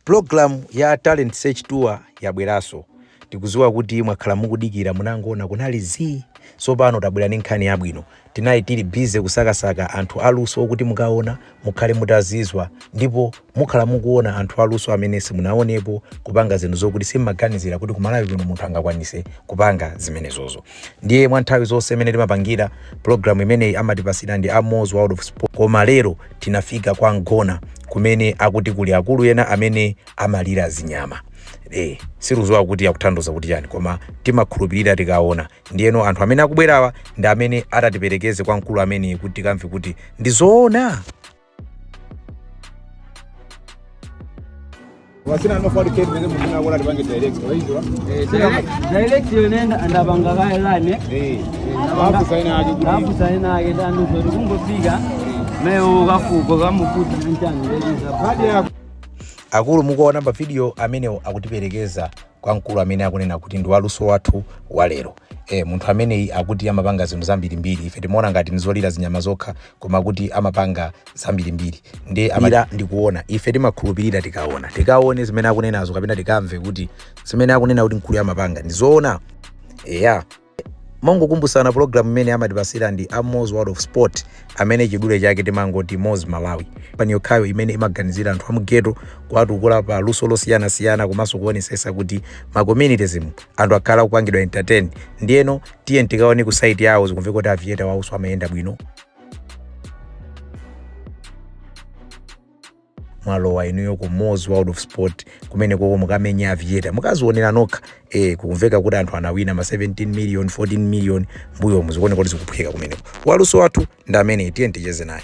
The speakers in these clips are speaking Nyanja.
Program ya Talent Search Tour yabweranso. Tikuziwa kuti mwakhala mukudikira, munangoona kunali zii. Sopano tabwera ndi nkhani yabwino. Tinali tili busy kusakasaka anthu aluso okuti mukaona mukhale mutazizwa, ndipo mukhala mukuona anthu aluso amene simunaonepo kupanga zinthu zokuti simmaganizira kuti ku Malawi kuno munthu angakwanise kupanga zimenezozo. Ndiye mwa nthawi zonse imene timapangira program imeneyi, amatipasira ndi a Moz World of Sport, koma lero tinafika kwa Ngona kumene akuti kuli akulu ena amene amalira zinyama. Sitikuziwa kuti akutanthauza kuti chani, koma timakhulupirira tikaona. Ndiyeno anthu amene akubwerawa ndi amene atatiperekeze kwa mkulu ameneyi kuti tikamve kuti ndi zoona. Wasina anofuna kuti kedi mene muna tipange direct waizwa. Direct yone ndapanga kaelane. Mafusa ina ake kuti Ndafusa ina ake, ndandiuza kuti kungofika mewo kafuko kamufuta nanchani leliza. Kadi yako. Akulu mukuona pa video amenewo akutiperekeza kwa mkulu amene akunena kuti ndi waluso wathu walero. Munthu ameneyi akuti amapanga zinthu zambirimbiri. Ife timaona ngati ndizolira zinyama zokha, koma kuti amapanga zambirimbiri. Ndiye amalira ndikuona, ife timakhulupirira tikaona. Tikaone zimene akunenazo kapena tikamve kuti zimene akunena kuti mkulu amapanga ndizoona. Eya, mongokumbusana, program imene amatipasira ndi a Moz World of Sport, amene chidule chake timangoti Moz Malawi, pani yokhayo imene imaganizira anthu amu ghetto, kuwatukula pa luso losiyanasiyana, komanso kuonesesa kuti ma communities mu anthu akhala akupangidwa entertain. Ndiyeno tiye tikaone ku site yawo. Zikumveka kuti aviator wawuso amayenda bwino. Mwalowa inuyo ku Moz World of Sport kumene koko mukamenya aviator, mukazionera nokha. Kukumveka kuti anthu anawina ma 17 million, 14 million mbuyo. Muzikuone kuti zikuphweka kumeneko. Waluso wathu ndi amene, tiye ticheze naye.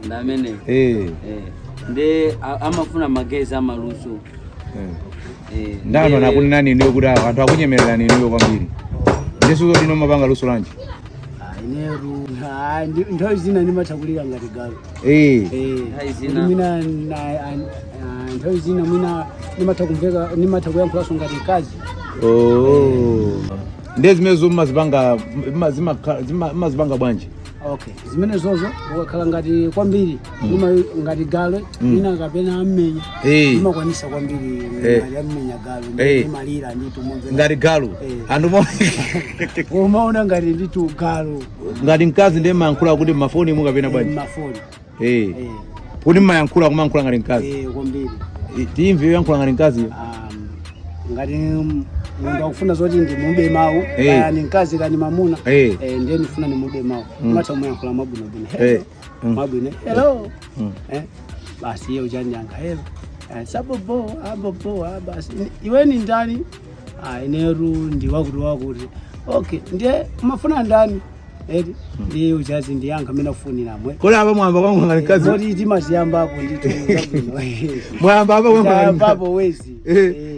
Ndamene ndi amafuna magezi amaluso. Ndano nakunenani inuyo kuti awa anthu akunyemererani inuyo kwambiri. Ndiso zoti ino mapanga luso lanji? Ineru nthawi zina ndimatha kulira ngati galu. Nthawi zina. Kuti mwina nthawi zina mwina ndimatha kumveka, ndimatha kuyankhulanso ngati mkazi. Oh. Ndiye zimenezo mmazipanga mmazipanga bwanji? Okay, zimene zozo ukakhala ngati kwambiri ngati galu mwina kapena ammenya, imakwanisa kwambiri ngati ammenya galu, imalira nditu mumveka. Ngati galu? Anthu umaona ngati nditu galu. Ngati mkazi, ndiye mmayankhula kuti mmafoni mu kapena bwanji? Mafoni. Kuti mmayankhula, kumayankhula ngati mkazi? Kwambiri. Timve yoyankhula ngati mkazi. Ngati munthu akufuna zoti ndimube mawu, kaya ni mkazi kani mamuna, ndiye ndifuna ndimube mawu, matha kumuyankhula mwabwinobwino. Mwabwino, "Hello." Basi iye uchandiyankha, "Hello." Sabobo abobo. Basi, "Iwe ni ndani?" "Ah, ineru ndi wakuti wakuti." "Okay, ndiye umafuna ndani?" Eti ndiye uchazi ndiyankha mene afunira mwe. Kodi apa mwamba kwangu ngati mkazi? Zoti timaziyambapo ndithu zabwino. Mwamba apa kwangu ngati mkazi. Tayambapo wezi.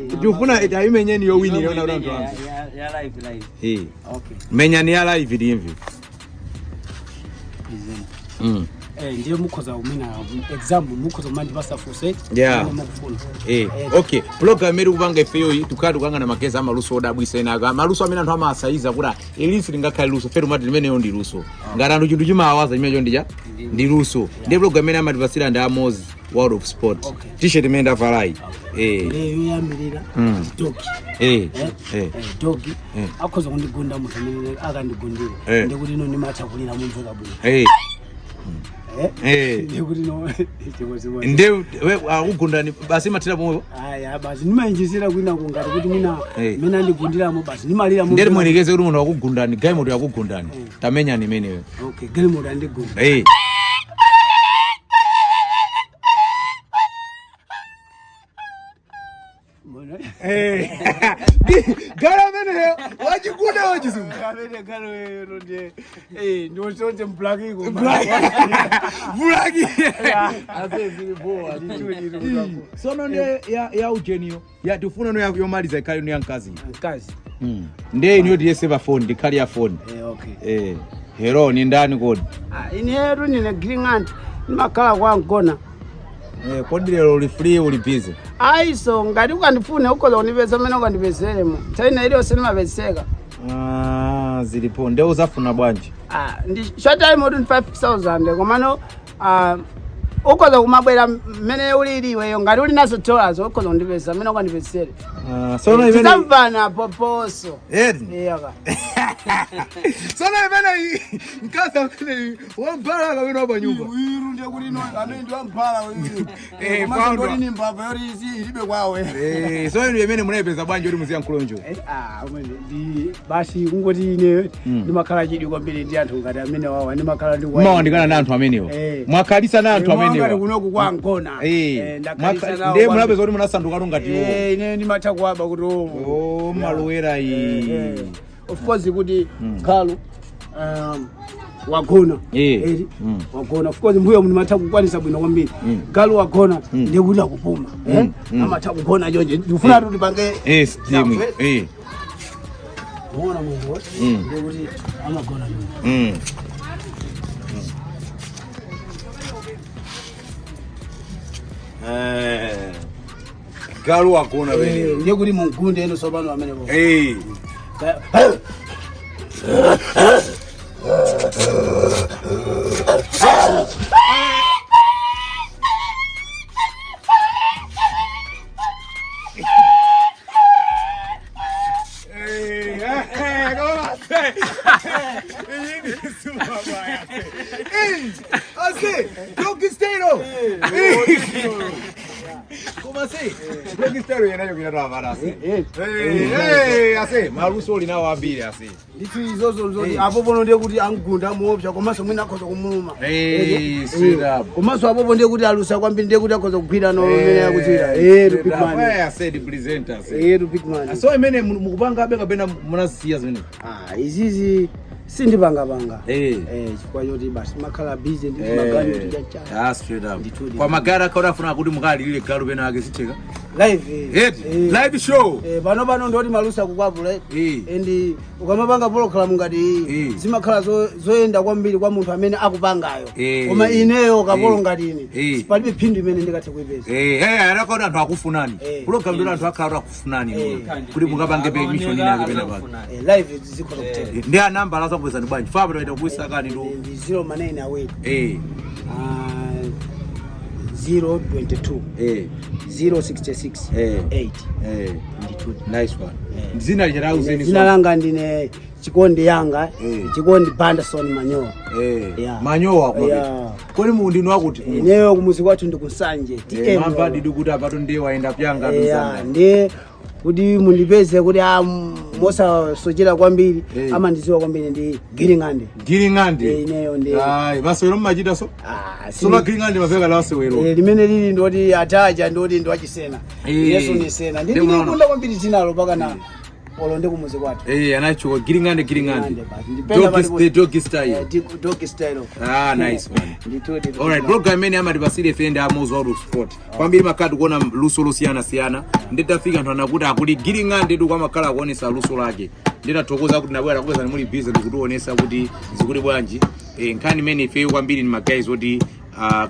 Tikufuna tayimenyeni yowinira yona kuti anthu amve. Ya live live. Okay. Menyani ya live timve. Present. Ndiye mukhoza kumina example, mukhoza kumandipasa funso mukufuna. Okay, program imene tikupanga ifeyoyi, tikhala tikuyang'ana magezi amaluso odabwisa enaka, maluso amene anthu amasayiza kuti ilisi lingakhale luso. Fe timati limeneyo ndi luso. Ngati anthu chinthu chimawaza, chimenecho ndija ndi luso. Ndiye program imene amatipasira ndi a Moz World of Sport. T-shirt imene ndavalayi. Ndiye yoyambirira, dog. Dog akhoza kundigunda, munthu amene akandigundira, ndikuti ino ndimatha kulira mumveka bwino. Ndikuti no chimodzimodzi. Ndiye akugundani, basi imathira pomwepo? Aya, basi ndimayinjizira kwina kungati kuti mwina mene andigundiramo, basi ndimalira Ndiye timwerekeze kuti munthu akugundani, galimoto yakugundani, tamenyani imeneyo. Okay, galimoto andigunda. Mbona? Galu ameneyo wachikuda, wachizungu? Amene galu eyo ndiye ndiwochonje mblakiko. Black sono ndiye ya ujeniyo ya tifuna no yomaliza ikhale no ya mkazi. Mkazi. Ndiye iniyo tiyese pa foni, ndikhale ya foni. Okay. Hello, ni ndani kodi? Ah, inetu ndine Green Aunt, ndimakhala kwa Mgona. Kodi lero uli free, uli busy? Ayiso, ngati ukandifune ukhoza kundipeza mmene ukandipezeremo, nthawi ina iliyonse ndimapezeka. Ah, zilipo. Ndiye uzafuna bwanji? Ah, ndi short time kuti ndi 5000, komano ah, Ukhoza kumabwera mmene ulili iweyo, ngati uli nazo dollars ukhoza kundipeza mmene ukandipezere. Sono imene Tizamvana poposo. Edi. Iyaka. Sono imene mkazi amene wampala kapena wapa nyumba. Iru ndiye kuti ino amene ndi wamphala uyu. Eh, Komanso founder. ndoti ni mbava yoti isi ilibe kwawe. Eh, so inu imene munayipeza bwanji kuti muziyankhula njo? Ah, umene ndi basi kungoti ine ndimakhala chidwi kwambiri ndi anthu ngati amene wawa, ndimakhala ndi Mumawandikana na anthu amenewa. Eh. Mwakhalisa na anthu Ngati amenewa. kunoku kwa Nkona. Eh, Ndakhalisa nawo ndiye kwambiri. munapeza kuti munasandukatu ngati iwo. Eh, ine ndimatha kuwaba kuti oh. Oh, malowera iyi. Eh, of course kuti galu wagona. Eh. Eh, wagona, of course mbuyo ndimatha kukwanisa bwino kwambiri. Galu wagona ndiye kuti akupuma. Eh, amatha kugona chonje, ndikufuna kuti pange Eh, steam. Eh. Muona munthu ndiye kuti amagona chonje. Eh. Galu wagona Eh, bene. ndiye kuti mugunde eno sopano amenepo. Eh. Ase, doggy style. Koma se, doggy style yenayo kinatoa varasi. Eh, Eh, ase, maluso ulinawo ambiri ase. Ndithu izozo zoti apopo ndiye kuti angunda muopsa, komanso mwina akhoza kumuluma. Eh, straight up. Komanso apopo ndiye kuti alusa kwambiri, ndiye kuti akhoza kugwira no mmene akuchita. Eh, big man. Eh, ase the presenter ase. Eh, big man. So imene mukupanga abe kapena munasiya zimene? Ah, izizi sindipangapanga. Eh. Eh, chifukwa choti basi makhala busy ndi magani kuti chacha. Ah, straight up. Ndithudi. Kwa magari akaona afuna kuti mukalilire galu pena ake sicheka. Live. Eti, live show. Eh, pano pano ndoti malusa kukwapula. Eh. And ukamapanga program ngati iyi Eh. zimakhala zoyenda kwambiri kwa munthu amene akupangayo. Eh. Koma ineyo kapolo Eh. ngati ine Eh. palibe phindu imene ndingathe kuipeza. Eh, eh, anakaona anthu akufunani. Eh. Program ndo anthu akhala akufunani. Eh. Kuti mukapange pe mission ina yake pena pake. Eh, live zikhoza kutera. Ndi a namba laza kupezani bwanji. Fapo taita kuisakani ndo. Ndi 0 manene awiri. Eh. Ah, 022 Eh. 066 Eh. 8. Eh. Ndithudi. Nice one. Dzina lichera uzeni. Dzina langa ndine Chikondi Yanga. Eh. Chikondi Banderson Manyowa. Eh. Yeah. Manyowa kwa. Yeah. Kodi mundu wakuti. Ineyo kumuzi kwathu ndi kunsanje. Eh, mamva didu kuti apato ndiye waenda pyanga Yeah, tuzanga. ndiye kuti mundipeze kuti mosasochera kwambiri Eh. amandiziwa kwambiri ndi Giring'ande. Giring'ande. Eh, ineyo ndi Ayi, masewero mmachita so. Ah, Soma Giring'ande maveka la masewero. Eh, limene lili ndoti ataja ndoti ndi wachisena. Eh. Yesu ni sena. Ndi munaona. Ndikunda kwambiri dzinalo pakana olo ndi kumuzi kwathu. Eh, anacho Giring'ande Giring'ande. Basi, ndipenda Doggy palipo- the doggy style. Eh, doggy style. Ah, nice one. Ndithudi. Alright, program imene amatipasire ife ndi amozi wa sport. Kwambiri makhala tikuona luso losiyanasiyana. Nditafika anthu anakuti akuti Giring'ande tu kwamakhala akuonesa luso lake. Nditathokoza kuti nabwera kupezani muli busy ndikutionesa kuti zikuti bwanji. Eh, nkhani imene ifeyo kwambiri ni magays oti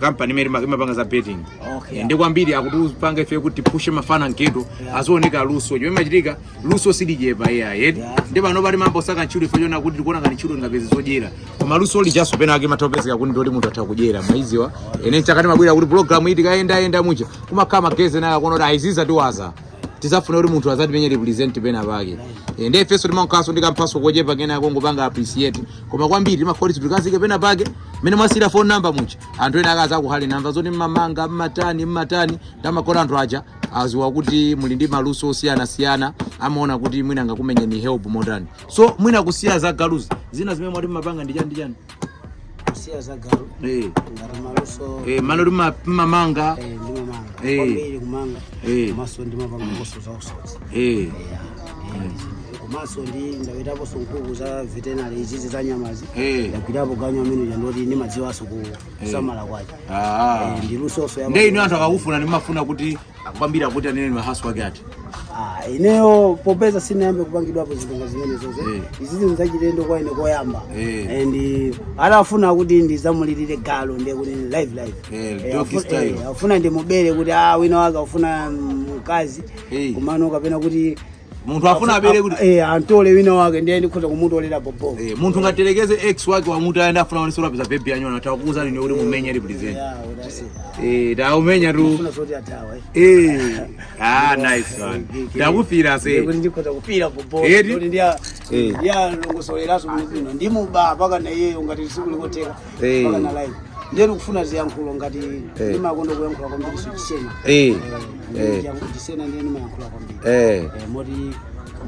kampani imene imapanga za betting. Okay. Eh, ndi kwambiri akutipanga ife kuti tipushe mafana mgeto azioneka luso. Chomwe machitika luso silichepa iya yeti. Yeah. Ndi pano pali mambo osaka ntchito ife chona kuti tikuona ngati ntchito ingapeze zodyera. Koma luso lijaso pena ake matopezeka kuti ndoti munthu atha kudyera maiziwa. Ene chakati mabwera kuti program iyi tikayendayenda mucha kumakhala magezi nayo akuona kuti ayiziza tiwaza. Tisafuna kuti munthu azatipenye represent pena pake. Eh, ndi ifenso timankhaso ndi kamphaso kochepa kena akongopanga appreciate. Koma kwambiri timakhoti tikazike pena pake mene mwasira phone number mucha. Anthu ena akaza akuhali namba zoti mmamanga mmatani mmatani ndamakona anthu aja aziwa kuti muli ndi maluso osiyanasiyana amaona kuti mwina angakumenyeni help motani. So mwina kusiya za galuzi zina zimene mwati mmapanga ndi chani ndi chani. Kusiya za galu. Eh. Ngati maluso. Eh, mano kuti mmamanga. Eh, ndimamanga. Eh. Kwambiri kumanga. Eh. Komanso ndimapanga koso za usodzi. Eh. Komanso ndi ndawetaponso nkhuku za veterinary izizi za nyamazi. Eh. Ndagwirapo ganyu amene ndoti ndimadziwanso kusamala kwacho. Ah. Eh, ndi lusonso ya Ndiye inu anthu akakufuna ndimafuna kuti kwambiri akuti anene mahasu ake ati. Ah, ineyo popeza sinayambe kupangidwapo zinthu zimene zoze. Eh. Izizi nzachilendo kwa ine koyamba. Eh. And alafuna kuti ndizamulirire galo ndiye kuti live live. Eh, Eh, doggy style. Afuna ndimubere kuti wina wake afuna mkazi. Eh. Kumano kapena kuti Munthu afuna abere kuti Eh, antole wina wake, ndiye ndikhoza kumutolera bobo. Eh, munthu ngatelekeze ex wake wamuti ayenda afuna onese ulapeza baby anyona atakuuza nini kuti mumenye represent. Yeah, that's it. Eh, taumenya tu. Funa zoti atawa, eh. Eh. Ah, nice one. Ndakufira se. Kuti ndikhoza kufira bobo. Eti? Kuti ndiya Eh. ndiya longosoleraso bwino, ndimuba paka na iyeyo ngati tsiku likoteka Eh. paka na live. Ndiye ndikufuna ziyankhulo ngati ndimakonda kuyankhula kwambiri so chisena. Eh. Chisena ndiye ndimayankhula kwambiri. Eh. Moti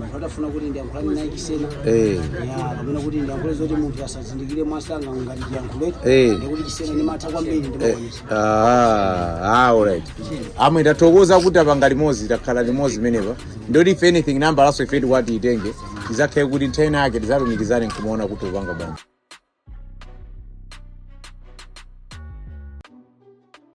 munthu atafuna kuti ndiyankhulane naye chisena, ya, kapena kuti ndiyankhule zoti munthu asazindikire mwasanga ngati chiyankhuletu, ndikuti chisena ndimatha kwambiri, ndimakwanisa. Ah, alright. Amwe tathokoza kuti apanga limodzi, takhala limodzi menepa. Ndoti if anything namba laso ife tikwati itenge. Tizakhale kuti nthawi yake tizalumikizane nkumaona kuti upanga bwanji.